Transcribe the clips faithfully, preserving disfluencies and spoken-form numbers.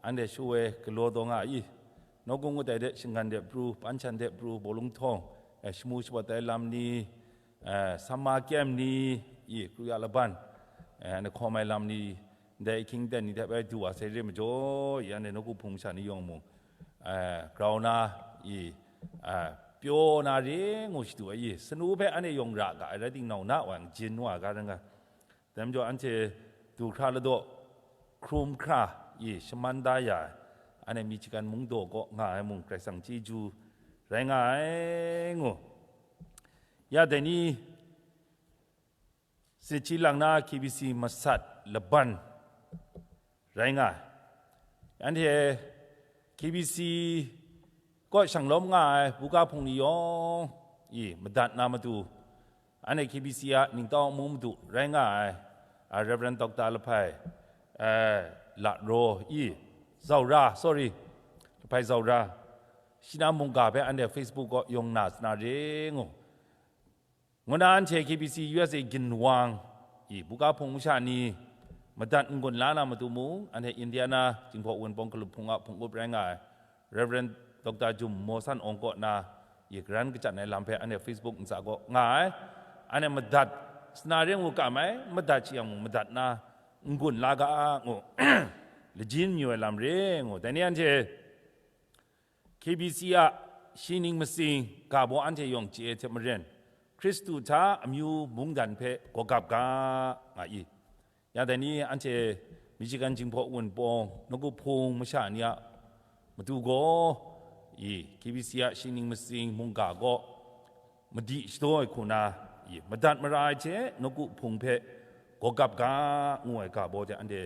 Anhte shu e galaw taw nga i, nawku ngut ai de, shinggan de pru, panchan de pru, bawlung htawng, eh, shamu shawat ai lam ni, eh, summer camp ni, i, kru ya laban, eh, anhte hkawm ai lam ni, ndai ahkying aten ni hte bai du wa sai re majaw, i, anhte nawku hpung masha ni yawng mung, eh, grau na, i, eh, pyaw na re ngu shadu ai, i, sanu hpe anhte yawng ra ga ai rai ting, nau na wa yang jin wa ga rai nga. Dai majaw anhte du hkra ladaw, hkrum hkra, i, shaman da ya ai, anhte Michigan mungdaw kaw nga ai mung Karai Kasang chyeju rai nga ai ngu. Ya dai ni, Sinchi lang na K B C masat laban rai nga ai. Anhte K B C kaw shanglawm nga ai buga hpung ni yawng i madat na matu, anhte K B C a ningtau mung madu rai nga ai, a, Reverend Doctor Lahpai, eh, Laro i, Zaura, sorry, Lahpai Zaura, shi na mungga hpe anhte Facebook kaw yawng na sa na re ngu. Ngu na anhte K B C U S A ginwang i buga hpung masha ni madat n-gun la na matu mung, anhte Indiana Jinghpaw Wunpawng Hkalup Hpung a hpung up rai nga ai Reverend Doctor Jum Maw San Awng kaw na i karan kachyan ai lam hpe anhte Facebook ntsa kaw nga ai. Anhte madat sa na re ngu kam ai, madat shi yang mung madat na n-gun la ga ngu, lajin mayu ai lam re ngu. Dai ni anhte K B C a shi ning matsing ga baw anhte yawng chye ai hte maren, Hkristu hta amyu mungdan hpe gawgap ga nga i. Ya dai ni anhte Michigan Jinghpaw Wunpawng nawku hpung masha ni a matu gaw, i, K B C a shi ning matsing mungga gaw madi shadaw ai hku na, i, madat mara ai hte nawku hpung hpe gawgap ga ngu ai ga baw hte anhte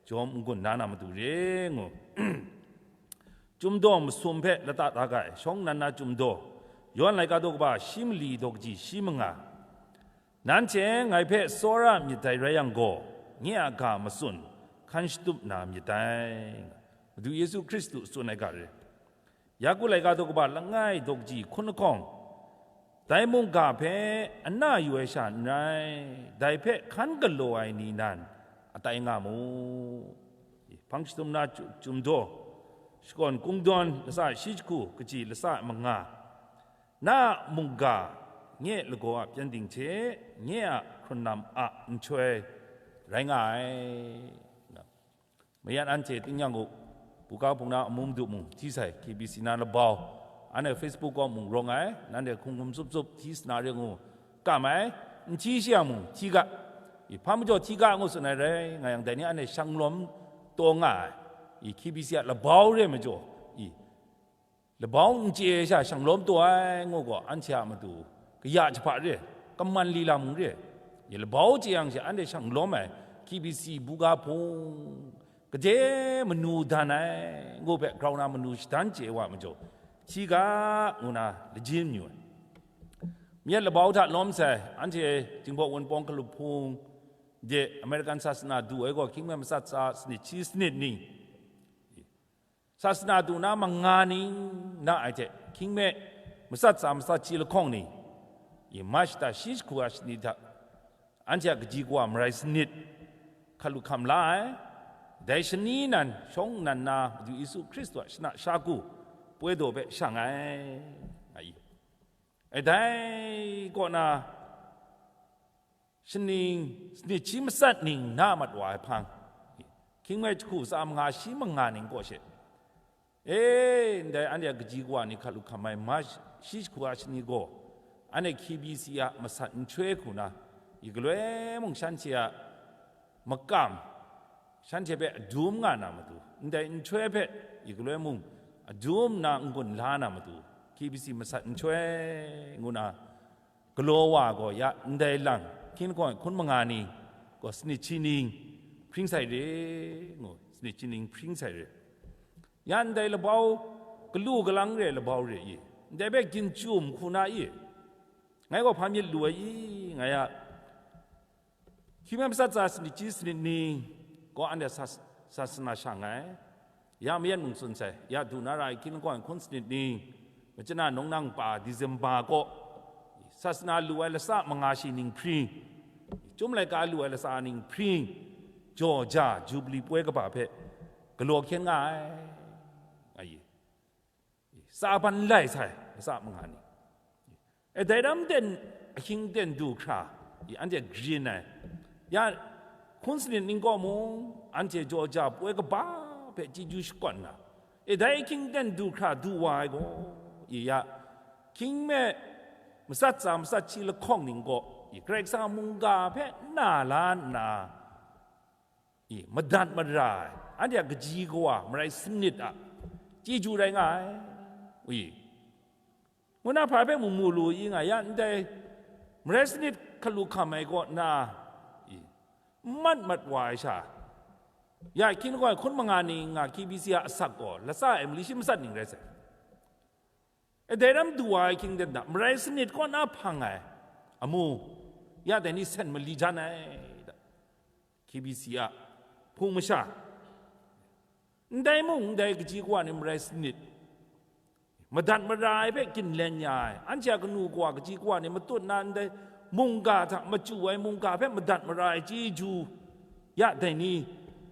jawm n-gun na na matu re ngu. Chyum daw masum hpe lata da ga ai, shawng nnan na chyum daw, Yawhan laika daw kaba shi mali daw kaji shi manga. Nanhte ngai hpe tsawra myit dai rai yang gaw, nye a ga matsun hkan shatup na myit dai, Madu Yesu Hkristu tsun ai ga re. Yaku laika daw kaba langai daw kaji hkun lahkawng, dai mungga hpe ana yu ai sha n rai, dai hpe hkan galaw ai ni nan atai nga mu. Hpang shadum na chu- chyum daw, shakawn kungdawn latsa shi jahku kaji latsa manga, na a mungga nye lagaw a pyengdin hte nye a hkrunlam a nhtoi rai nga ai. Mayan anhte tingnyang u, buga hpung na amu madu mung hti sai, K B C na labau, anhte Facebook kaw mung rawng ai, nanhte hkum hkum tsup tsup hti sa na re ngu kam ai, n hti shi yang mung hti ga, i hpa majaw hti ga ngu tsun ai rai nga yang, dai ni anhte shanglawm taw nga ai, i K B C a labau re majaw, i labau n chye ai sha shanglawm taw ai ngu gaw, anhte a matu kaya jahpa re, kaman lila mung re, i labau chye yang she anhte shanglawm ai, K B C buga hpung, gade manu dan ai ngu hpe grau na manu shadan chye wa majaw, hti ga ngu na lajin mayu ai. Myit labau hta lawm sai, anhte Jinghpaw Wunpawng Hkalup Hpung de American sasana du ai gaw, hkying mi matsat tsa sanit shi sanit ni, sasana du na manga ni na ai hte, hkying mi matsat tsa matsat shi lahkawng ni, i March da shi jahku a shani hta, anhte a kaji kawa marai sanit hkalu hkam la ai, dai shani nan shawng nnan na Madu Yesu Hkristu a shana shaku poi daw hpe shang ai, nga i. E dai kaw na, shaning sanit shi matsat ning na mat wa ai hpang, hkying mi jahku tsa manga shi manga ning kaw she, e, ndai anhte a kaji kawa ni hkalu hkam ai March shi jahku a shani gaw, anhte K B C a masat nhtoi hku na, i galoi mung shanhte a makam, shanhte hpe adum nga na matu, ndai nhtoi hpe i galoi mung adum nna n-gun la na matu, K B C masat nhtoi ngu na, galaw wa gaw ya ndai lang hkying lahkawng hkun manga ni gaw sanit shi ning hpring sai re ngu, sanit shi ning hpring sai re. Ya ndai labau, galu galang re labau re i, ndai hpe ginchum hku na i, ngai gaw hpa myit lu ai i, ngai a hkying mi matsat tsa sanit shi sanit ni gaw anhte sas-, sasana shang ai. Ya mayan mung tsun sai, ya du na ra ai hkying lahkawng hkun sanit ni, machana nawng nang pa December kaw, sasana lu ai latsa manga shi ning hpring, chyum laika lu ai latsa ning hpring, jaw ja Jubili poi kaba hpe, galaw hkyen nga ai, nga i, sa ban lai sai, matsa manga ni. E, dai ram ten, ahkying ten du hkra, i, anhte grin ai. Ya, hkun sanit ning kaw mung, anhte jaw ja poi kaba hpe chyeju shakawn nga. E, dai ahkying ten du hkra du wa ai gaw, i, ya, hkying me matsat tsa, matsat shi lahkawng ning kaw, i, Karai Kasang a mungga hpe na la nna, i, madat mara ai, anhte a kaji kawa, marai sanit a chyeju rai nga ai, i, ngu na hpa hpe mu mu lu i nga ya, ndai marai sanit hkalu hkam ai kaw na, i, n mat mat wa ai sha, ya, hkying gaw hkun manga ning nga K B C a asak gaw latsa ai mali shi matsat ning rai sai. E, dai ram du wa ai hkying ten hta, marai sanit kaw na hpang ai amu, ya dai ni sen mali jan ai, K B C a hpung masha. Ndai mung, ndai kaji kawa ni marai sanit, madat mara ai hpe ginlen ya ai, anhte a kanu kawa kaji kawa ni matut na ndai mungga hta, machyu ai mungga hpe madat mara ai chyeju, ya dai ni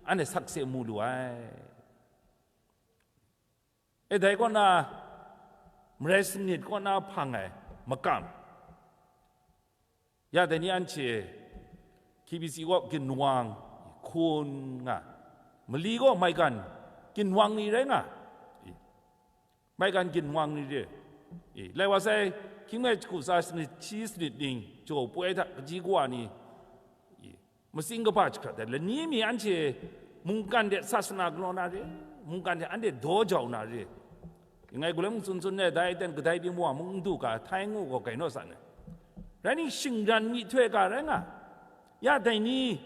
anhte sakse mu lu ai. E, dai kaw na, marai sanit kaw na hpang ai makam, ya dai ni anhte K B C kaw ginwang hkun nga, mali kaw maigan ginwang ni rai nga, i, maigan ginwang ni re, i, lai wa sai, hkying mai jahku tsa sanit shi sanit ning jaw poi hta kaji kawa ni, i, matsing kaba jahkrat ai, lani mi anhte mungkan de sasana galaw na re, mungkan de anhte daw jau na re. Ngai galam tsun tsun ai, dai ten kadai byin wa mung n du ga, htai ngu gaw gai naw san ai. Rai ning, shingran myihtoi ga rai nga, ya dai ni,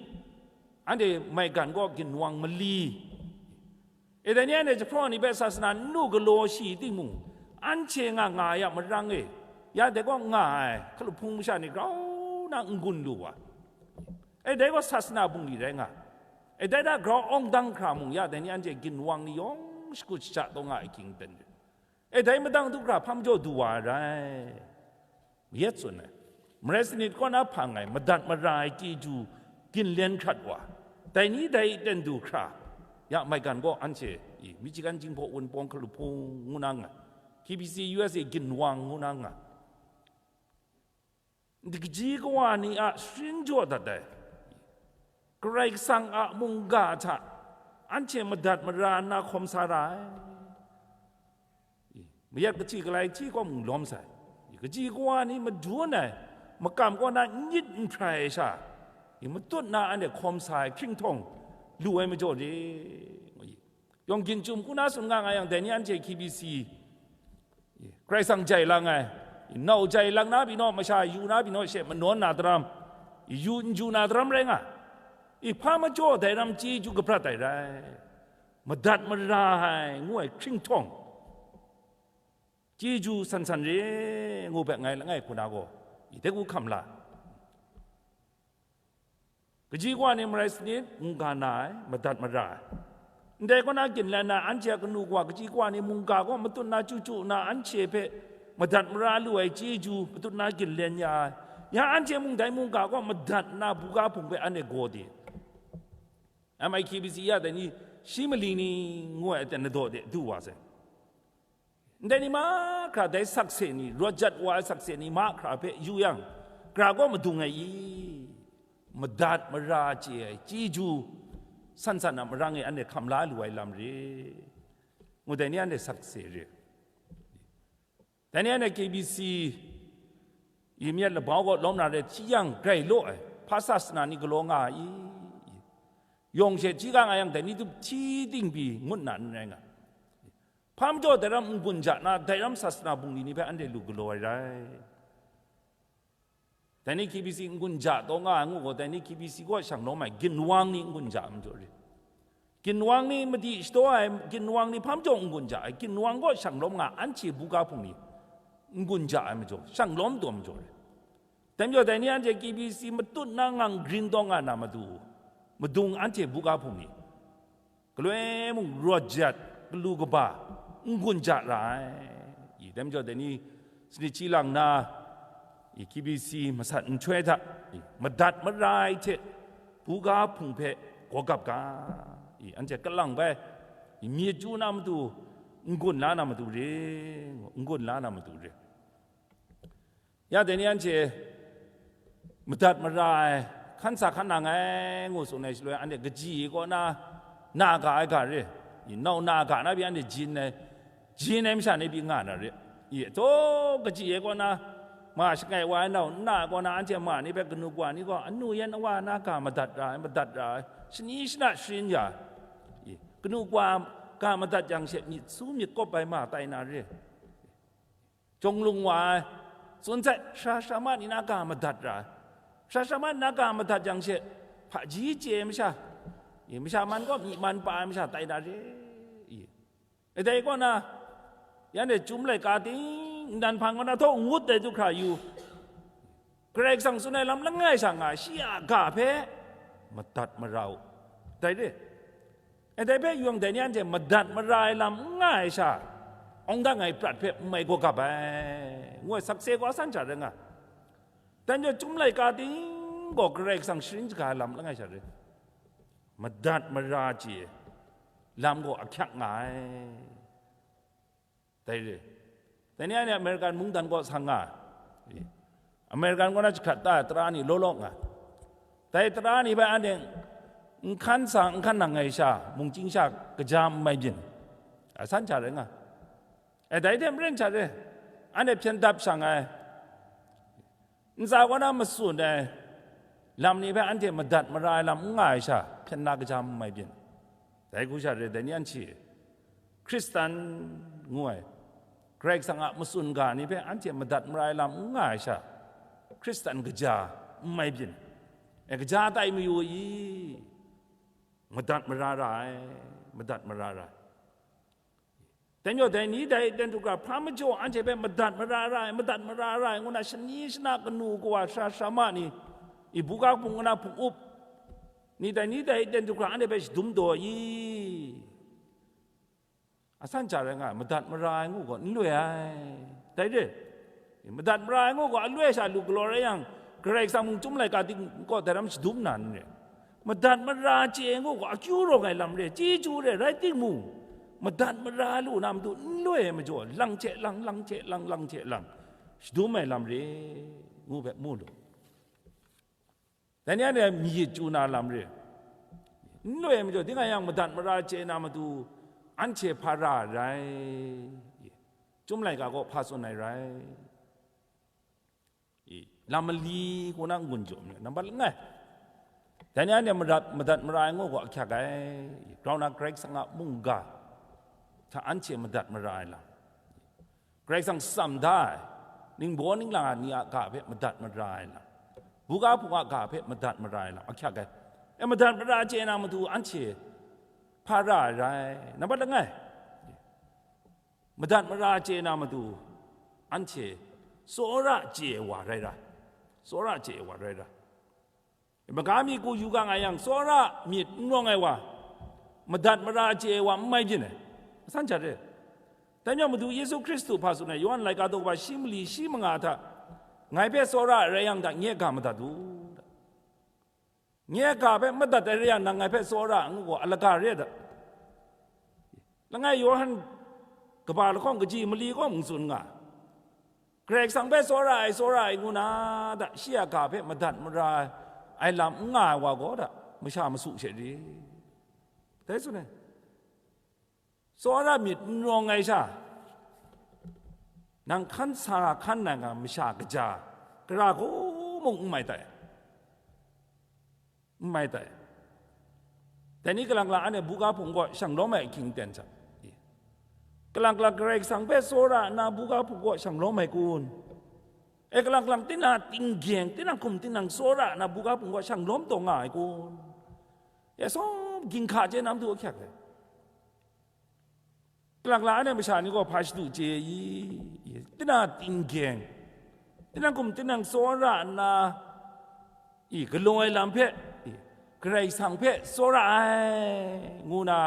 anhte maigan gaw ginwang mali, e, dai ni anhte jahpraw ni hpe sasana n lu galaw shi timung, anhte nga nga ai a marang e, ya dai kaw nga ai hkalup hpung masha ni grau na n-gun lu wa. E, dai gaw sasana bungli rai nga. E, dai hta grau awng dang hkra mung, ya dai ni anhte ginwang ni yawng shakut shaja taw nga ai hkying ten re. E, dai madang du hkra hpa majaw du wa ai rai. Mayat tsun ai, marai sanit kaw na hpang ai, madat mara ai chyeju ginlen hkrat wa, dai ni dai ten du hkra, ya maigan gaw anhte, i, Michigan Jinghpaw Wunpawng hkalup hpung ngu na nga, K B C U S A ginwang ngu na nga, kaji kawa ni a sharin jaw dat ai, Karai Kasang a mungga hta anhte madat mara nna hkawm sa ra ai. Mayat kahti kalai hti kaw mung lawm sai. Kaji kawa ni madun ai, makam kaw na n yit n hprai ai sha, matut na anhte hkawm sa ai hkringhtawng lu ai majaw re. Yawng ginchum hku na tsun nga nga yang, dai ni anhte K B C, Karai Kasang jai lang ai, nau jai lang na pyi naw, masha yu na pyi naw, she manawn na daram, yu n ju na daram rai nga, i hpa majaw dai ram chyeju kabrat ai rai, madat mara ai ngu ai hkringhtawng, chyeju san san re ngu hpe ngai langai hku na gaw, i de gu hkam la. Kaji kawa ni marai sanit, mungga na ai, madat mara ai. Ndai kaw na ginlen na, anhte a kanu kawa kaji kawa ni mungga kaw matut na chyu chyu na, anhte hpe madat mara lu ai chyeju matut na ginlen ya ai. Ya anhte mung dai mungga kaw madat na buga hpung hpe anhte gaw di. M I K B C ya dai ni, shi mali ni ngu ai aten ladaw de du wa sai. Ndai ni mahkra dai sakse ni, rawt jat wa ai sakse ni mahkra hpe yu yang, gra gaw madung ai i? Madat mara chye ai chyeju san san a marang e anhte hkam la lu ai lam re, ngu dai ni anhte sakse re. Dai ni anhte K B C i myit labau kaw lawm na re, hti yang grai law ai, hpa sasana ni galaw nga ai i? Yawng she hti ga nga yang, dai ni tup hti ting pyi ngut na n rai nga. Hpa majaw dai ram n-gun ja na, dai ram sasana bungli ni hpe anhte lu galaw ai rai. Dai ni K B C n-gun ja taw nga ai ngu gaw, dai ni K B C kaw shang lawm ai ginwang ni n-gun ja ai majaw re. Ginwang ni madi shadaw ai, ginwang ni hpa majaw n-gun ja ai, ginwang kaw shang lawm nga, anhte buga hpung ni n-gun ja ai majaw, shang lawm taw majaw re. Dai majaw dai ni anhte K B C matut na ngang grin taw nga na matu, madung anhte buga hpung ni, galoi mung rawt jat, galu kaba, n-gun ja ra ai. I, dai majaw dai ni sanit hti lang na, i, K B C masat nhtoi hta, i, madat mara ai hte buga hpung hpe gaw gap ga, i, anhte kalang bai Myit chyu na matu, n-gun la na matu re, n-gun la na matu re. Ya dai ni anhte madat mara ai, hkan sa hkan nang ai ngu tsun ai shaloi, anhte kaji kaw na, na ga ai ga re, nau na ga na pyi anhte jin ai, jin ai masha ni pyi nga na re. I, taw kaji ai kaw na, ma shangai wa ai nau nna ai kaw na, anhte ma ni hpe kanu kawa ni gaw, anu yan awa na ga madat ra ai, madat ra ai, shani shana sharin ya, i, kanu kawa ga madat yang she, myit su myit kawp ai ma tai na re. Jawng lung wa ai, tsun sai, sara sara ma ni na ga madat ra ai. Sara sara ma ni na ga madat yang she, hpaji chye ai masha, i, masha man gaw myi man pa ai masha tai na re, i. E dai kaw na, yan e chyum laika ting, nnan hpang kaw na htaw ngut ai du hkra yu. Karai Kasang tsun ai lam langai sha nga, shi a ga hpe madat mara u. Dai re. E dai hpe yung dai ni anhte madat mara ai lam n nga ai sha, awng dang ai prat hpe n mai gaw gap ai, ngu ai sakse gaw a san hta rai nga. Dan jaw, chyum laika ting gaw Karai Kasang sharin shaga ai lam langai sha re. Madat mara chye lam gaw ahkyak nga ai. Dai re. Dai ni anhte American mungdan kaw sa nga ai. American kaw na jahkrat ta ai tara ni law law nga. Dai tara ni hpe anhte n hkan sa, n hkan nang ai sha, mungchying sha kaja n mai byin. A san hta rai nga. E dai hte maren hta re, anhte hpyen dap shang ai, ntsa kaw na matsun ai lam ni hpe anhte madat mara ai lam n nga ai sha, hpyen na kaja n mai byin. Dai hku sha re, dai ni anhte Hkristan ngu ai, Karai Kasang a matsun ga ni hpe anhte madat mara ai lam n nga ai sha, Hkristan kaja n mai byin. E, kaja tai mayu i? Madat mara ra ai, madat mara ra ai. Dai majaw dai ni dai aten hta hkra hpa majaw anhte hpe madat mara ra ai, madat mara ra ai, ngu na shani shana kanu kawa sara sara ma ni, i, buga hpung kaw na hpung up ni, dai ni dai aten hta hkra anhte hpe shadum daw i? A san hta rai nga ai, madat mara ai ngu gaw n loi ai. Dai re, madat mara ai ngu gaw a loi sha lu galaw rai yang, Karai Kasang mung chyum laika ting kaw dai ram shadum na n re. Madat mara chye ai ngu gaw akyu rawng ai lam re, chyeju re, rai timung, madat mara lu na matu n loi ai majaw, lang hte lang, lang hte lang, lang hte lang, shadum ai lam re, ngu hpe mu lu. Dai ni anhte myit chyu na lam re. N loi ai majaw, tingai yang madat mara chye na matu, anhte hpa ra ai rai? Chyum laika gaw hpa tsun ai rai? I, lam mali kaw na n-gun jaw myit, nambat langai. Dai ni anhte madat, madat mara ai ngu gaw ahkyak ai. Grau na Karai Kasang a mungga hta anhte madat mara ai lam. Karai Kasang tsam da ai, ningbaw ningla ni a ga hpe madat mara ai lam, buga hpung a ga hpe madat mara ai lam ahkyak ai. E, madat mara chye na matu anhte hpa ra ai rai? Nambat langai, madat mara chye na matu anhte tsawra chye ai wa rai ra, tsawra chye ai wa rai ra. Maga mi ku yu ga nga yang, tsawra myit n rawng ai wa, madat mara chye ai wa n mai byin ai, a san hta re. Dai majaw Madu Yesu Hkristu hpa tsun ai, Yawhan laika daw kaba shi mali shi manga hta, ngai hpe tsawra ai rai yang hta, nye ga madat u. Nye ga hpe madat ai rai yang, nang ngai hpe tsawra ai ngu gaw, a laga re ai hta. Langai Yawhan kaba lahkawng kaji mali kaw mung tsun nga, Karai Kasang hpe tsawra ai, tsawra ai ngu na hta, shi a ga hpe madat mara ai lam n nga ai wa gaw hta, masha masu she ri? Dai tsun ai, tsawra myit n rawng ai sha, nang hkan sa hkan nang ai masha kaja, gara hku mung n mai tai. N mai tai. Dai ni kalang kalang anhte buga hpung kaw shang lawm ai ahkying ten hta, kalang kalang Karai Kasang hpe tsawra nna buga hpung kaw shang lawm ai kun? E, kalang kalang tina ting gyeng, tinang hkum tinang tsawra nna buga hpung kaw shang lawm taw nga ai kun? E, sawm ginhka chye na matu ahkyak ai. Kalang kalang anhte masha ni gaw hpa shadu chye i? Tina ting gyeng, tinang hkum tinang tsawra nna, i, galaw ai lam hpe, i, Karai Kasang hpe tsawra ai, ngu na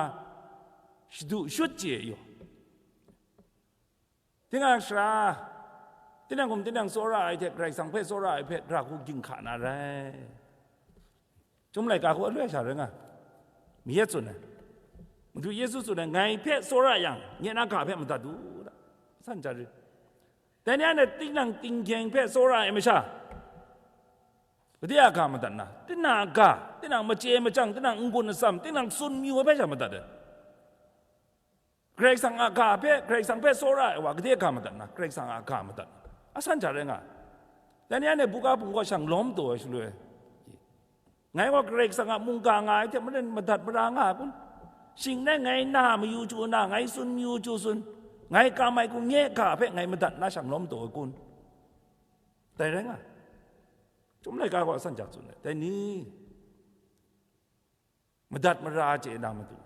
shadu shut chye yaw. Tinang sara, tinang hkum tinang tsawra ai hte Karai Kasang hpe tsawra ai hpe, gara hku ginhka na rai? Chyum laika hku aloi sha rai nga, mi yet tsun ai. Madu Yesu tsun ai, "Ngai hpe tsawra yang, nye na ga hpe madat u," da. San jat rit. Dai ni anhte tinang tinghkyeng hpe tsawra ai masha, gade a ga madat na? Tinang a ga, tinang machye machyang, tinang n-gun atsam, tinang tsun mayu ai hpe sha madat ai. Karai Kasang a ga hpe, Karai Kasang hpe tsawra ai wa, gade a ga madat na? Karai Kasang a ga madat na. Asan hta rai nga ai. Dai ni anhte buga hpung kaw shang lawm taw ai shaloi, ngai gaw Karai Kasang a mungga nga ai hte maren madat mara nga ai kun? Shing n rai ngai na mayu chyu na, ngai tsun mayu chyu tsun, ngai kam ai kun, nye ga hpe ngai madat na shang lawm taw ai kun? Dai rai nga ai. Chyum laika gaw asan hta tsun ai. Dai ni? Madat mara chye na matu,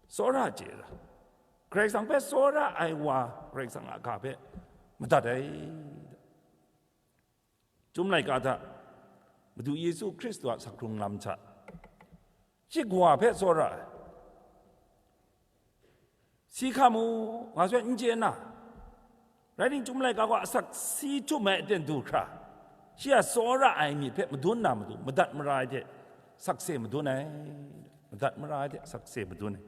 tsawra chye ra. Karai Kasang hpe tsawra ai wa, Karai Kasang a ga hpe madat ai. Chyum laika hta, Madu Yesu Hkristu a asak hkrung lam hta, shi Kawa hpe tsawra ai. Si hkam u, nga hpe n chye na. Rai timung, Chyum laika gaw asak si htum ai aten du hkra, shi a tsawra ai myit hpe madun na matu, madat mara ai hte sakse madun ai. Madat mara ai hte sakse madun ai.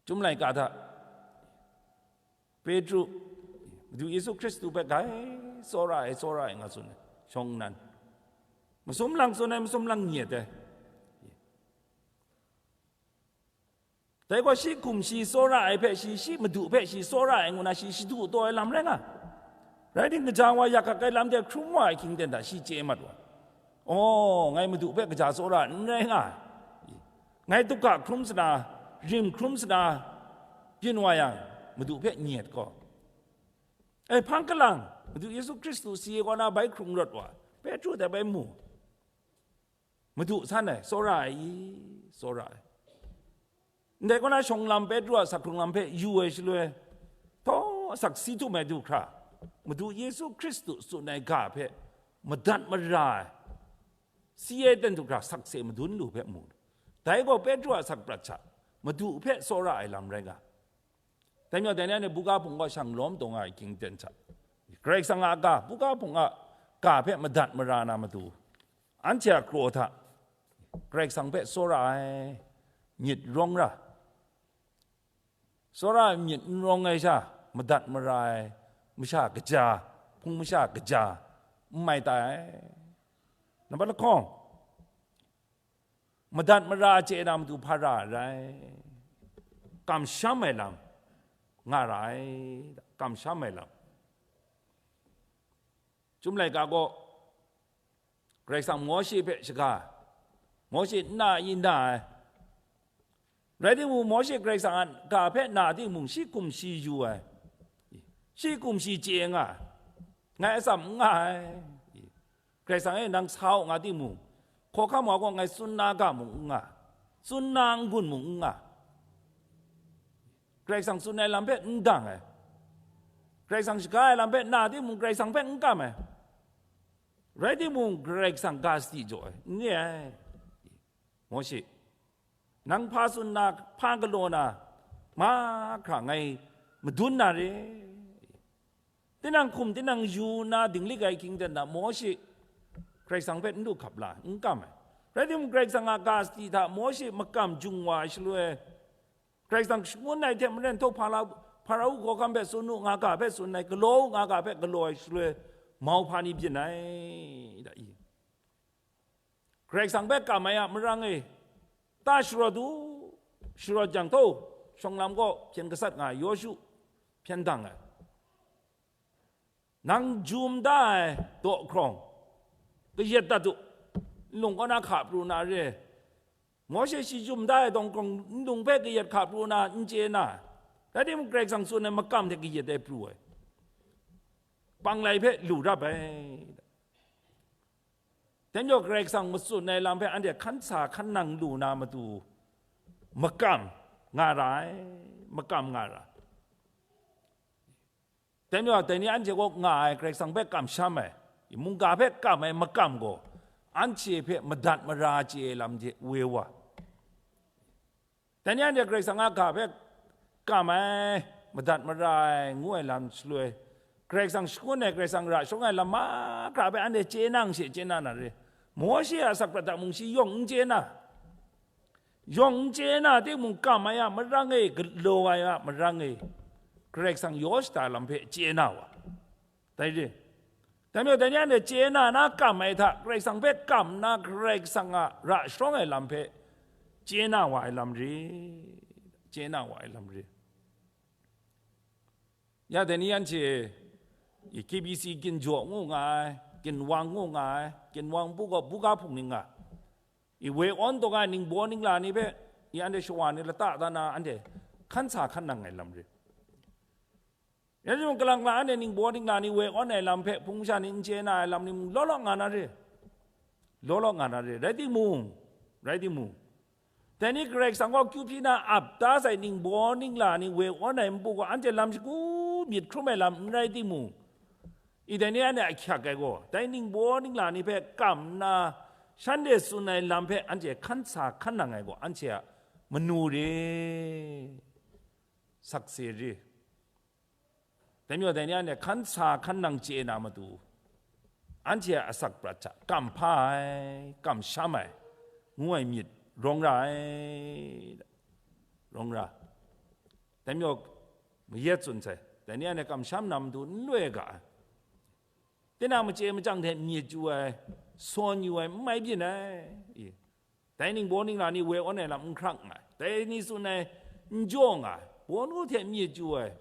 Chyum laika hta, Petru, Madu Yesu Hkristu hpe grai tsawra ai, tsawra ai nga tsun ai, shawng nnan. Masum lang tsun ai, masum lang nyet ai. Dai gaw shi hkum shi tsawra ai hpe, shi, shi Madu hpe shi tsawra ai ngu na, shi shadu taw ai lam rai nga. Rai timung, gaja wa yak hkak ai lam de hkrum wa ai hkying ten hta shi chye mat wa. Oh, ngai Madu hpe gaja tsawra n rai nga ai. Ngai tuga hkrum sana, rim hkrum sana, byin wa yang, Madu hpe nyet gaw. E, hpang kalang, Madu Yesu Hkristu si ai kaw na bai hkrung rawt wa, Petru dai bai mu. Madu san ai, tsawra ai i, tsawra ai. Ndai kaw na shawng lam Petru a asak hkrung lam hpe yu ai shaloi, htaw asak si htum ai du hkra, Madu Yesu Hkristu tsun ai ga hpe madat mara ai, si ai ten du hkra sakse madun lu hpe mu. Dai gaw Petru a asak prat hta Madu hpe tsawra ai lam rai nga. Dai majaw, dai ni anhte buga hpung kaw shang lawm taw nga ai hkying ten hta, Karai Kasang a ga, buga hpung a ga hpe madat mara na matu, anhte a kraw hta Karai Kasang hpe tsawra ai myit rawng ra, tsawra ai myit n rawng ai sha, madat mara ai masha kaja, hpung masha kaja n mai tai. Nambat lahkawng, madat mara chye na matu hpa ra ai rai? Kamsham ai lam nga ra ai, kamsham ai lam. Chyum laika gaw, Karai Kasang Mawshe hpe shaga, Mawshe nna i na ai. Rai timung, Mawshe Karai Kasang a ga hpe na timung, shi hkum shi yu ai, shi hkum shi chye nga ai, ngai atsam n nga ai. Karai Kasang e nang sa u nga timung, hkawhkam wa gaw ngai tsun na ga mung n nga, tsun na n-gun mung n nga. Karai Kasang tsun ai lam hpe n dang ai. Karai Kasang shaga ai lam hpe na timung, Karai Kasang hpe n kam ai. Rai timung, Karai Kasang ga sadi jaw ai, n re ai. Mawshe, nang hpa tsun na, hpa galaw na, mahkra ngai madun na re. Tinang hkum, tinang yu na dinglik ai hkying ten hta, Mawshe Karai Kasang hpe n du hkap la, n kam ai. Rai timung, Karai Kasang a ga sadi hta Mawshe makam jung wa ai shaloi, Karai Kasang shangun ai hte maren, htaw Hpara-, Hparau hkawhkam hpe tsun u nga ga hpe tsun ai, galaw u nga ga hpe galaw ai shaloi, mauhpa ni byin ai, da i. Karai Kasang hpe kam ai a marang e, ta sharawt u, sharawt jang htaw, shawng lam kaw hpyen gasat nga ai Yawshu hpyen dang ai. Nang jum da ai daw hkrawng, kayat dat u, nlung kaw na hka pru na re. Mawshe shi jum da ai daw hkrawng nlung hpe kayat hka pru na n chye na, rai timung, Karai Kasang tsun ai makam hte kayat ai pru ai, panglai hpe lu rap ai. Dai majaw, Karai Kasang matsun ai lam hpe anhte hkan sa hkan nang lu na matu, makam nga ra ai, makam nga ra. Dai majaw, dai ni anhte kaw nga ai, Karai Kasang hpe kamsham ai, mungga hpe kam ai makam gaw, anhte hpe madat mara chye ai lam hte woi wa. Dai ni anhte Karai Kasang a ga hpe kam ai, madat mara ai ngu ai lam shaloi, Karai Kasang shangun ai, Karai Kasang ra sharawng ai lam mahkra hpe anhte chye nang she chye na na re. Mawshe a asak prat hta mung shi yawng n chye na, Yawng n chye na timung, kam ai a marang e, galaw ai a marang e, Karai Kasang yaw shada lam hpe chye na wa. Dai re. Dai majaw, dai ni anhte chye na na kam ai hta, Karai Kasang hpe kam nna, Karai Kasang a ra sharawng ai lam hpe chye na wa ai lam re, chye na wa ai lam re. Ya dai ni anhte, i, K B C Ginjaw ngu nga ai, Ginwang ngu nga ai, Ginwang bu gaw buga hpung ning nga, i, woi awn taw nga ai ningbaw ningla ni hpe, i, anhte shawa ni lata da na, anhte hkan sa hkan nang ai lam re. Rai timung, kalang lang anhte ningbaw ningla ni woi awn ai lam hpe hpung masha ni n chye na ai lam ni mung law law nga na re. Law law nga na re. Rai timung, rai timung, dai ni Karai Kasang gaw kyu hpyi na ap da sai ningbaw ningla ni woi awn ai npu gaw anhte lam shagu myit hkrum ai lam n rai timung, i, dai ni anhte a ahkyak ai gaw, dai ningbaw ningla ni hpe kam nna, shanhte tsun ai lam hpe anhte hkan sa hkan nang ai gaw, anhte a manu re, sakse re. Dai majaw, dai ni anhte hkan sa hkan nang chye na matu, anhte a asak prat hta kamhpa ai, kamsham ai, ngu ai myit rawng ra ai, rawng ra. Dai majaw, mayat tsun sai, dai ni anhte kamsham na matu n loi ga ai. Tinang machye machyang hte myit chyu ai, sawn yu ai, n mai byin ai. I, dai ningbaw ningla ni woi awn ai lam n hkrak nga ai, dai ni tsun ai n jaw nga ai, bawnu hte myit chyu ai,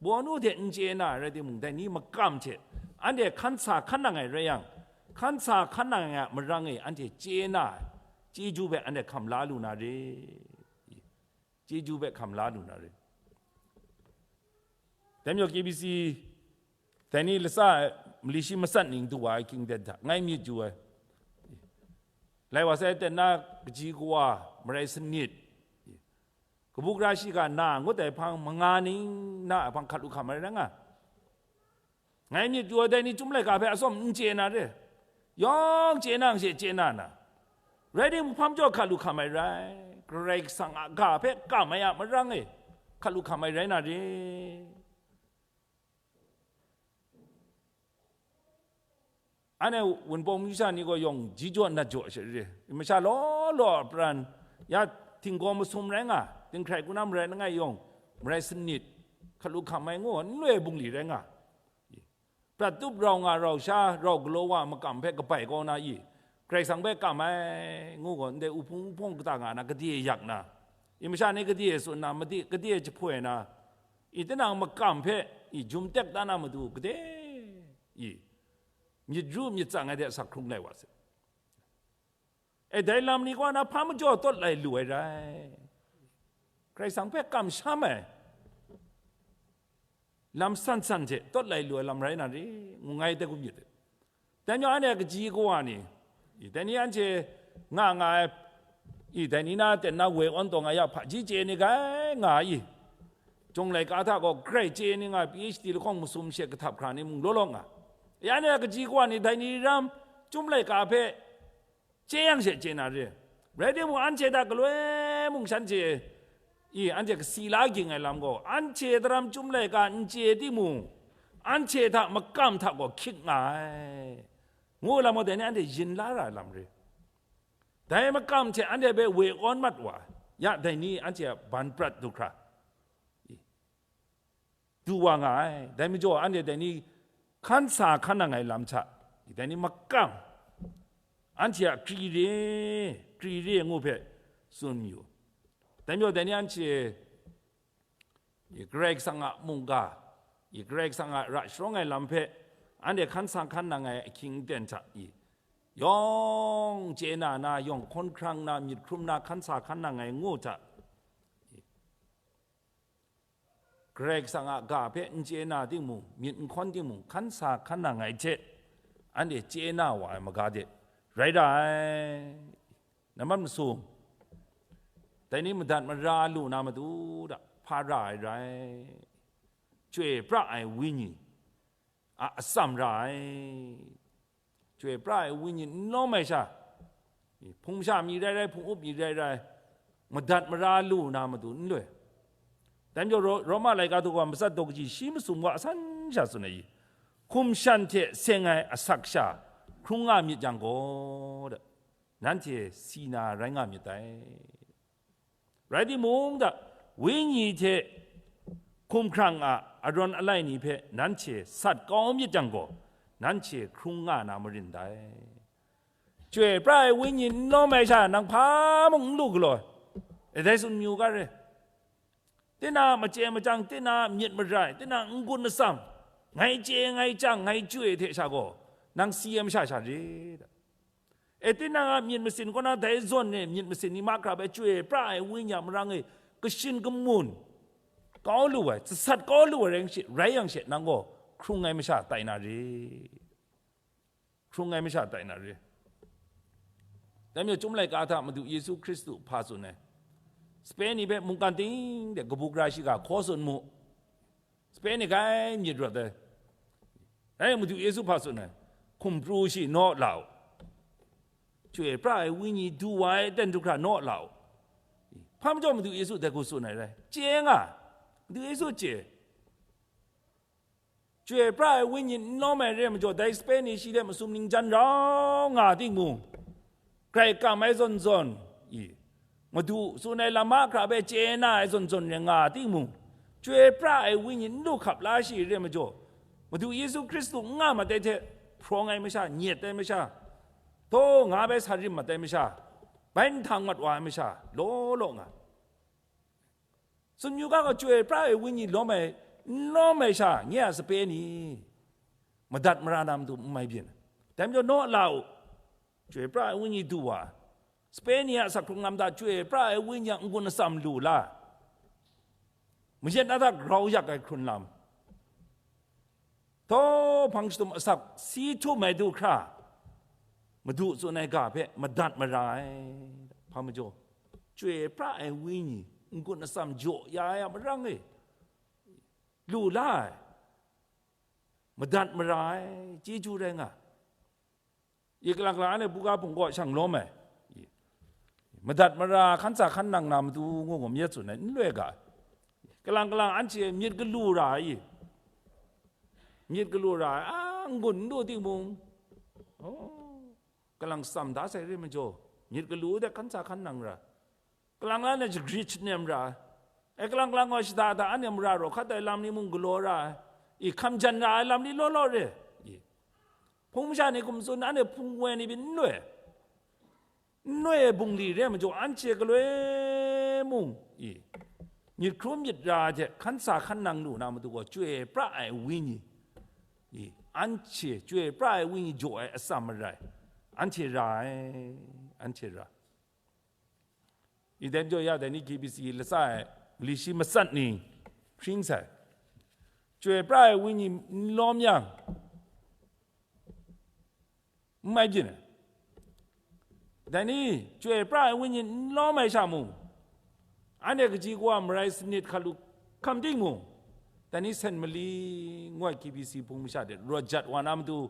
bawnu hte n chye na ai rai timung, dai ni makam hte anhte hkan sa hkan nang ai rai yang, hkan sa hkan nang ai a marang e anhte chye na ai chyeju hpe anhte hkam la lu na re. Chyeju hpe hkam la lu na re. Dai majaw K B C, dai ni latsa ai mali shi matsat ning du wa ai hkying ten hta ngai myit yu ai. Lai wa sai, ten na kaji kawa, marai sanit, kabu gara shiga na ngut ai hpang manga ning na ai hpang hkat lu hkam ai rai nga. Ngai myit yu ai dai ni chyum laika hpe atsawm n chye na re, yawng chye nang she chye na na, rai timung, hpam jaw hkat lu hkam ai rai, Karai Kasang a ga hpe kam ai a marang e hkat lu hkam ai rai na re. Anhte Wunpawng masha ni gaw yawng ji jaw nat jaw she re, masha law law a pran, ya, htinggaw masum rai nga, dinghkrai kunam rai langai yawng, marai sanit, hkat lu hkam ai ngu n loi bungli rai nga. Prat tup rau nga rau sha, rau galaw wa a makam hpe kabai kau na i, Karai Kasang hpe kam ai ngu gaw, ndai uhpung uhpawng kata nga na, gade yak na, i, masha ni gade tsun na, madi-, gade jahpoi na, i, tinang makam hpe, i, jum tek da na matu gade, i, myit ru myit tsang ai de asak hkrung lai wa se. E, dai lam ni kaw na hpa majaw tawt lai lu ai rai. Karai Kasang hpe kamsham ai lam san san hte tawt lai lu ai lam rai na re, ngu ngai de kum yet. Dai majaw anhte kaji kawa ni, i, dai ni anhte nga nga ai, i, dai ni na ten na woi awn taw nga ya hpaji chye ni ga nga i, Chyum laika hta gaw grai chye ni nga, P H D lahkawng masum she kahtap hkra ni mung law law nga. Ya ni a kaji kawa ni dai ni ram Chyum laika hpe chye yang she chye na re. Rai timung, anhte hta galoi mung shanhte, i, anhte kasi la ging ai lam gaw, anhte daram Chyum laika n chye timung, anhte hta makam hta gaw hkyik nga ai, ngu lam gaw, dai ni anhte yin la ra ai lam re. Dai makam hte anhte hpe woi awn mat wa, ya, dai ni anhte a ban prat du hkra, i, du wa nga ai. Dai majaw, anhte dai ni hkan sa hkan nang ai lam hta, dai ni makam, anhte a kri re, kri re ngu hpe tsun mayu. Dai majaw, dai ni anhte, i, Karai Kasang a mungga, i, Karai Kasang a ra sharawng ai lam hpe anhte hkan sa hkan nang ai ahkying ten hta, i, yawng chye na na, yawng hkawn hkrang na, myit hkrum na, hkan sa hkan nang ai ngu hta, i, Karai Kasang a ga hpe n chye na timung, myit n hkawn timung, hkan sa hkan nang ai hte, anhte chye na wa ai maga de rai ra ai. Nambat masum, dai ni madat mara lu na matu hta hpa ra ai rai. Chyoi pra ai Wenyi a atsam ra ai. Chyoi pra ai Wenyi n lawm ai sha, hpung masha mi rai rai, hpung up mi rai rai, madat mara lu na matu n loi. Dai majaw, Ro-, Roma laika daw gaw matsat daw kaji shi masum wa san sha tsun ai i, hkum shan hte seng ai asak sha hkrung nga myit yang gaw, nanhte si na rai nga myit dai. Rai timung, da, Wenyi hte hkumhkrang a arawn alai ni hpe nanhte sat kau myit yang gaw, nanhte hkrung nga na marin dai. Chyoi pra ai Wenyi n lawm ai sha, nang hpa mung n lu galaw ai. E, dai tsun mayu ga re. Tinang a machye machyang, tinang a myit marai, tinang a n-gun atsam, ngai chye, ngai chyang, ngai chyoi hte sha gaw, nang si ai masha sha re? E, tinang a myit masin kaw na dai zawn e myit masin ni mahkra bai chyoi pra ai Wenyi a marang e kashin kamun kau lu ai, jasat kau lu ai rai yang she, rai yang she, nang gaw hkrung ai masha tai na re? Hkrung ai masha tai na re? Dai majaw, Chyum laika hta Madu Yesu Hkristu hpa tsun ai, sape ni hpe mungkan ting de kabu gara shiga hkaw tsun mu. Sape ni grai myit rawt ai. Dai Madu Yesu hpa tsun ai, hkum pru shi naw la u. Chyoi pra ai Wenyi du wa ai aten du hkra naw la u. Hpa majaw Madu Yesu dai hku tsun ai rai? Chye nga. Madu Yesu chye. Chyoi pra ai Wenyi n lawm ai re ai majaw, dai sape ni shi hte masum ning jan rau nga timung, grai kam ai zawn zawn, i, Madu tsun ai lam mahkra hpe chye na ai zawn zawn rai nga timung, chyoi pra ai Wenyi n lu hkap la shi re ai majaw, Madu Yesu Hkristu n nga mat ai hte hprawng ai masha, nyet ai masha, taw nga bai sa rim mat ai masha, bai nhtang mat wa ai masha, law law nga. Tsun yu ga, chyoi pra ai Wenyi lawm ai, n lawm ai sha, nye a sape ni madat mara na matu n mai byin. Dai majaw, naw la u, chyoi pra ai Wenyi du wa, sape ni a asak hkrung lam hta chyoi pra ai Wenyi a n-gun atsam lu la, mayen na hta grau yak ai hkrun lam, taw hpang shadum asak si htum ai du hkra, Madu tsun ai ga hpe madat mara ai. Hpa majaw, chyoi pra ai Wenyi n-gun atsam jaw ya ai a marang e, lu la ai, madat mara ai, chyeju rai nga. I, kalang kalang anhte buga hpung kaw shang lawm ai, i, madat mara hkan sa hkan nang na matu ngu gaw myit tsun ai, n loi ga. Kalang kalang anhte myit galu ra ai, i, myit galu ra ai, a, n-gun n du timung, oh, kalang tsam da sai re majaw, myit galu de hkan sa hkan nang ra. Kalang la na jagrit shanem ra ai. E, kalang kalang gaw shada da anhte mara raw hkat ai lam ni mung galaw ra ai. I, hkam jan ra ai lam ni law law re. I, hpung masha ni hkum tsun, anhte hpung woi ni byin n loi, n loi ai bungli re ai majaw, anhte galoi mung, i, myit hkrum myit ra hte hkan sa hkan nang lu na matu gaw, chyoi pra ai Wenyi, i, anhte chyoi pra ai Wenyi jaw ai atsam marai, anhte ra ai, anhte ra. I, dai majaw ya, dai ni K B C latsa ai mali shi matsat ni hpring sai. Chyoi pra ai Wenyi n lawm yang, n mai byin ai. Dai ni, chyoi pra ai Wenyi n lawm ai sha mung, anhte kaji kawa marai sanit hkalu hkam timung, dai ni sen mali ngu ai K B C hpung masha de rawt jat wa na matu,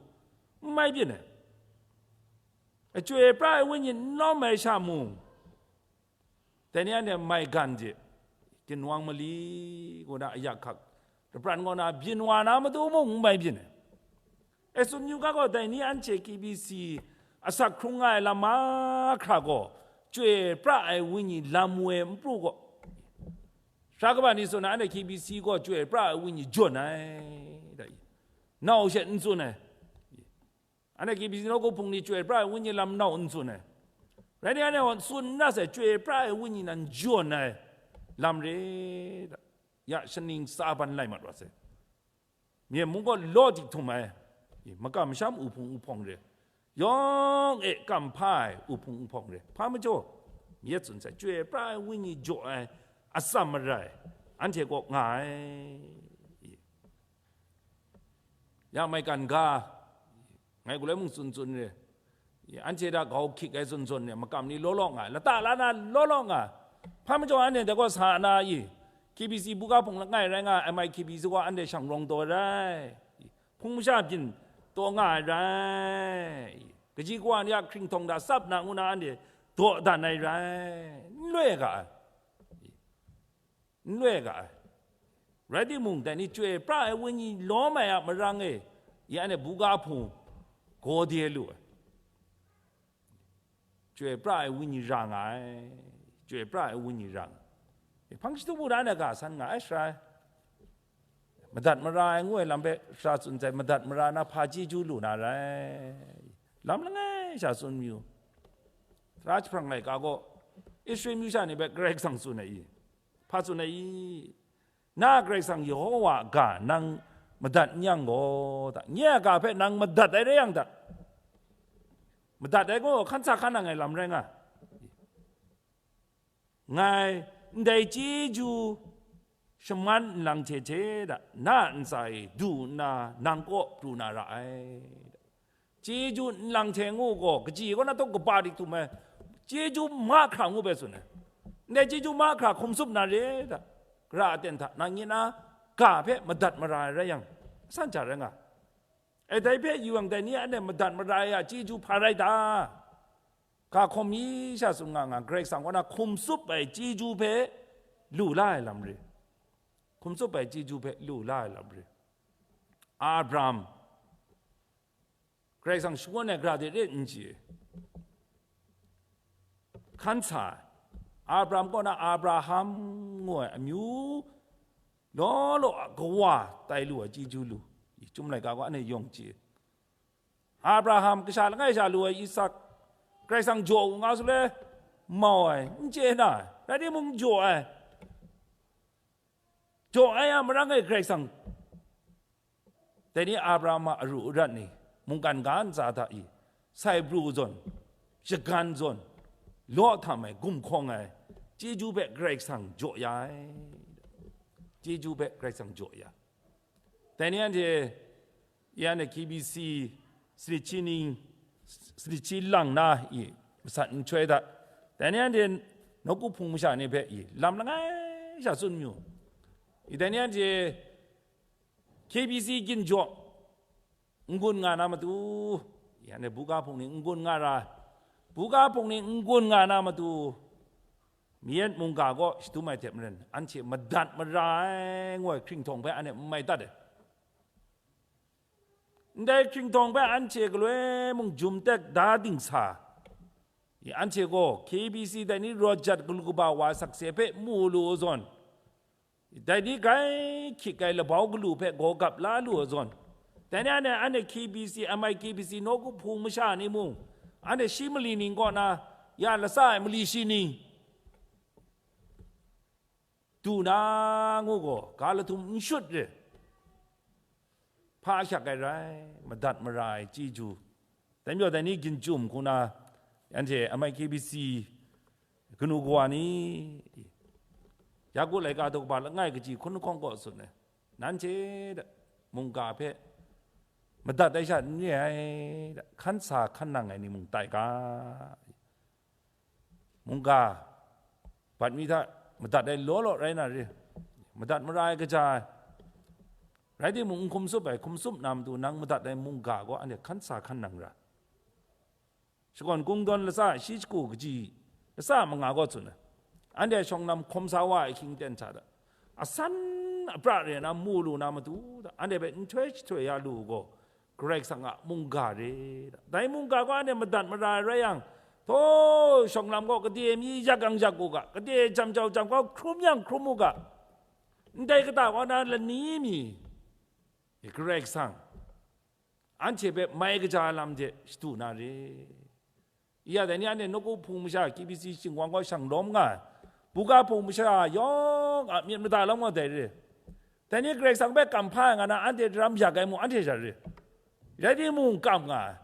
n mai byin ai. Chyoi pra ai Wenyi n lawm ai sha mung, dai ni anhte maigan de, ginwang mali kaw na ayak hkak, lapran kaw na byin wa na matu mung n mai byin ai. E, tsun yu ga gaw, dai ni anhte K B C asak hkrung nga ai lam mahkra gaw, chyoi pra ai Wenyi lam woi n pru gaw, sara kaba ni tsun na, anhte K B C gaw chyoi pra ai Wenyi jawn ai, da, nau she n tsun ai. Anhte K B C nawku hpung ni chyoi pra ai Wenyi lam nau n tsun ai. Rai nna, anhte gaw tsun n ra sai, chyoi pra ai Wenyi nan jawn ai lam re, da, ya shaning tsa ban lai mat wa sai. Myen mung gaw law dik htum ai, i, makam masham uhpung uhpawng re, yawng e kam hpa ai uhpung uhpawng re, hpa majaw, myit tsun sai, chyoi pra ai Wenyi jaw ai atsam marai, anhte kaw nga ai, i. Ya maigan ga, ngai galoi mung tsun tsun re, anhte hta grau hkyik ai zawn zawn re, makam ni law law nga ai, lata la na law law nga ai. Hpa majaw anhte dai gaw sa na i, K B C buga hpung langai rai nga ai, M I K B C gaw anhte shang rawng taw ai rai, hpung masha byin taw nga ai rai, kaji kawa ni a hkringhtawng hta tsap na ngu na anhte daw dan ai rai, n loi ga ai. N loi ga ai. Rai timung, dai ni chyoi pra ai Wenyi lawm ai a marang e, ya anhte buga hpung gaw de lu ai. Chyoi pra ai Wenyi ra nga ai. Chyoi pra ai Wenyi ra nga ai. Hpang shatup u na, na ga san nga ai, sara ai. Madat mara ai ngu ai lam hpe sara tsun sai, madat mara na hpa chyeju lu na rai? Lam langai sha tsun mayu. Tara jahprang laika gaw Israel myu sha ni hpe Karai Kasang tsun ai i? Hpa tsun ai i? Na Karai Kasang Yehowa a ga nang madat n yang gaw, ta, nye a ga hpe nang madat ai rai yang ta, madat ai gaw hkan sa hkan nang ai lam rai nga. Ngai, ndai chyeju shaman nlang hte hte da, na a ntsa e du nna nang kaw pru na ra ai. Chyeju nlang hte ngu gaw, kaji kaw na tawk kaba dik htum ai, chyeju mahkra ngu bai tsun ai. Ndai chyeju mahkra hkum tsup na re da, gara aten hta nang nye na ga hpe madat mara ai rai yang, san hta rai nga. E, dai hpe yu yang, dai ni anhte madat mara ai a chyeju hpa rai ta? Ga hkawm mi sha tsun nga nga, Karai Kasang kaw na hkum tsup ai chyeju hpe lu la ai lam re. Hkum tsup ai chyeju hpe lu la ai lam re. Abraham, Karai Kasang shangun ai gara de re n chye? Hkan sa ai. Abraham kaw na Abraham ngu ai amyu law law a kawa tai lu ai chyeju lu. I, Chyum laika gaw anhte yawng chye. Abraham kasha langai sha lu ai Isak, Karai Kasang jaw u nga su le, mau ai, n chye na ai, rai timung jaw ai. Jaw ai a marang e Karai Kasang. Dai ni Abraham a aru arat ni, mungkan ga ntsa hta i, sai pru zawn, shagan zawn, law htam ai, gumhkawng ai, chyeju hpe Karai Kasang jaw ya ai. Chyeju hpe Karai Kasang jaw ya. Dai ni anhte, ya ne K B C, sanit shi ning, sanit shi lang na i, masat nhtoi hta. Dai ni anhte nawku hpung masha ni hpe i, lam langai sha tsun mayu. I, dai ni anhte K B C ginjaw n-gun nga na matu, ya ne buga hpung ni n-gun nga ra, buga hpung ni n-gun nga na matu, Mayet mungga gaw shadum ai hte maren, anhte madat mara ai ngu ai hkringhtawng hpe anhte n mai dat ai. Ndai hkringhtawng hpe anhte galoi mung jum tek da dingsa, i, anhte gaw K B C dai ni rawt jat galu kaba wa sakse hpe mu lu zawn, dai ni grai hkyit ai labau galu hpe gaw gap la lu ai zawn, dai ni anhte, anhte K B C, M I K B C, nawku hpung masha ni mung, anhte shi mali ning kaw na ya latsa ai mali shi ning du na ngu gaw, ga lahtum n shut re, hpa ahkyak ai rai, madat mara ai chyeju. Dai majaw, dai ni ginjum hku na, anhte M I K B C kanu kawa ni, Yaku laika daw kaba langai kaji hkun lahkawng kaw tsun ai, nanhte da, mungga hpe madat ai sha n re ai da, hkan sa hkan nang ai ni mung tai ga. Mungga bat mi hta madat ai law law rai na re, madat mara ai kaja ai, rai timung, n hkum tsup ai, hkum tsup na matu nang madat ai mungga gaw anhte hkan sa hkan nang ra. Shakawn kungdawn latsa shi shagu kaji latsa manga gaw tsun ai, anhte shawng lam hkawm sa wa ai hkying ten hta da, asan apra re na mu lu na matu da, anhte hpe nhtoi jahtoi ya lu u gaw, Karai Kasang a mungga re da. Dai mungga gaw anhte madat mara ai rai yang, htaw shawng lam gaw gade mi yak yang yak u ga, gade jam jau jam gaw hkrum yang hkrum u ga, ndai kata kaw na lani mi, Karai Kasang anhte hpe mai kaja lam hte shadu na re. Ya, dai ni anhte nawku hpung masha, K B C shingwang gaw shang lawm nga ai, buga hpung masha yawng a myit mada lawm nga dai re. Dai ni Karai Kasang hpe kamhpa ai nga na, anhte daram yak ai mung anhte sha re. Rai timung, kam nga ai.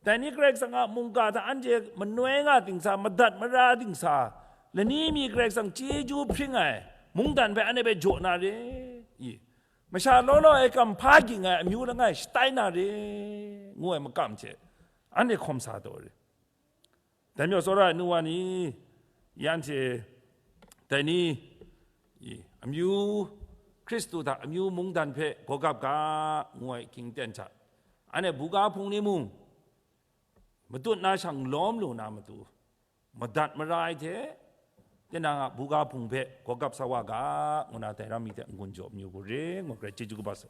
Dai ni Karai Kasang a mungga hta anhte manoi nga dingsa, madat mara dingsa, lani mi Karai Kasang chyeju hpring ai mungdan hpe anhte hpe jaw na re. I, masha law law e kamhpa ging ai amyu langai shatai na re, ngu ai makam hte anhte hkawm sa taw re. Dai majaw, tsawra ai nu wa ni, ya anhte dai ni, i, amyu, Hkristu hta amyu mungdan hpe gaw gap ga, ngu ai hkying ten hta, anhte buga hpung ni mung matut na shang lawm lu na matu, madat mara ai hte, tinang a buga hpung hpe gaw gap sa wa ga, ngu na dai ram mi hte n-gun jaw mayu hku re, ngu hkrai chyeju kaba sa.